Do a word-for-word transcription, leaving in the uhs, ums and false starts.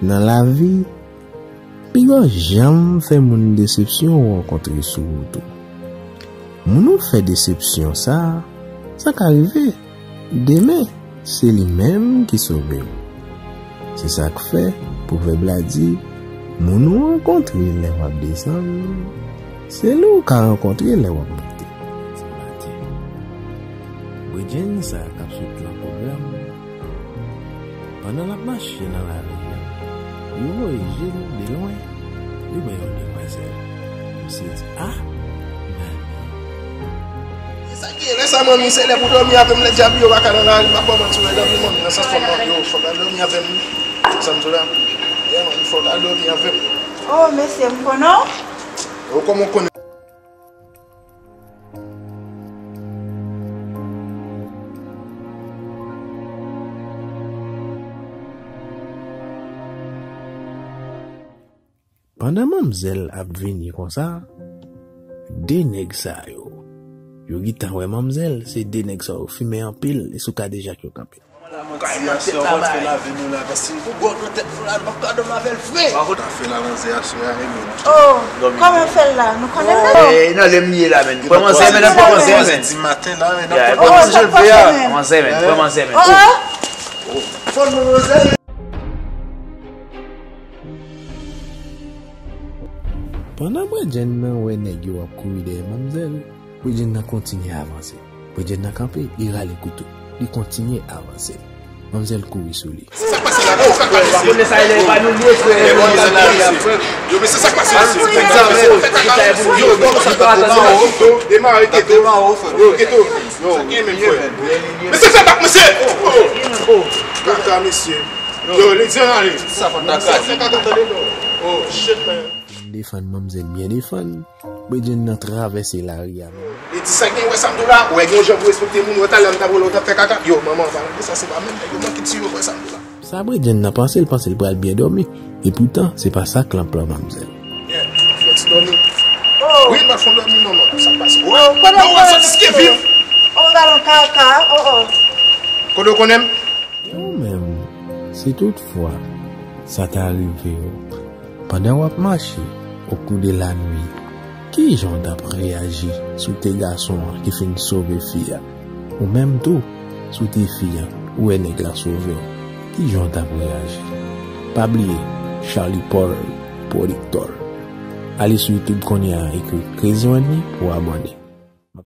Nan lavi, piga w janm fè moun desepsyon ou rankontre sou wout ou. Moun ou fè desepsyon sa, sa ka rive. Demen, se li menm ki sove w. Se sa k fè pwovèb la di, moun ou rankontre lè w ap desann, se li w ka rankontre lè w ap monte. Bredjenn sa k ap sot lan pwogram, pandan l ap mache nan lari a, li voye je l de lwen, li wè yon demwazèl. Misye di, "A, manmi." Sa ki lè sa, manmi, se lè pou dòmi avè m, lè djab yo pa ka nan lari, m ap kòmanse wè dòmi, manmi, nan sans fò m, yo, fò ka dòmi avè m, sa m di w la. Yeah, manmi, fò ka dòmi avè m. Oh, mesye, m konnen w. Ou kòman w konnen? Pandan manmzèl ap vini konsa, de nèg sa yo, yo gentan wè manmzèl, se de nèg sa yo fimen anpil, e sou kadejak yo kanpe. Kay nan tèt la bay. Pou gwo nan tèt nou la, nou p ap ka dòmi avè l vre. Sa fè la manzè aswè a, e menm. Oh, kòman fè l la? Nou konnen l la? Eh, nan lè m ye la, menn. Pran manzè, menn, pran manzè, menn. Di maten la, menn. Pran manzè, menn. Pran manzè, menn. Pran manzè, menn. Oh, oh. Fò nou manzè. Pandan bredjenn nan wè nèg yo ap kouri dèyè manmzèl, bredjenn nan kontinye avanse. Bredjenn nan kanpe, li rale kouto. Li kontinye avanse. Manmzèl kouri sou li. Sa k pase la? Oh, sa k pase? Yo, men se sa k pase la. Yo, yo, sa k pase la? Demare, keto. Yo, keto. Yo, sa gen menm, frè? Men se fè bak, mesye! Oh, oh. Kaka, mesye. Yo, li di ale. Sa pa ta ka di. Oh, shit, man. Defann manmzèl byen defann, bredjenn nan travèse lari a. Li di sa gen wè sa m di w la, wè gen yon jan pou respekte moun, wè talè m t ap wè l, w t ap fè kaka. Yo, manman, an palan de sa, se pa menm nèg yo manke tiye wè sa m di w la. Sa bredjenn nan panse, l panse l pral byen dòmi. Epoutan, se pa sa k lan plan manmzèl. Yeah, fè ti dòmi. Oh. Wi, m pral fè yon dòmi, manman. Sa k pase? Oh, konnen w konnen m. Oh, galon kaka, oh, oh. Kote w konnen m? E ou menm, si toutfwa sa ta rive w, pandan w ap mache okou de lanwi, kijan w t ap reyaji si w te gason an ki fin sove fi a? Ou menm tou, si w te fi a, ou wè nèg la sove w, kijan w t ap reyaji? Pa bliye, Charly Paul, pwodiktè. Ale sou YouTube kounye a, ekri Crazy Wendy pou w abòne.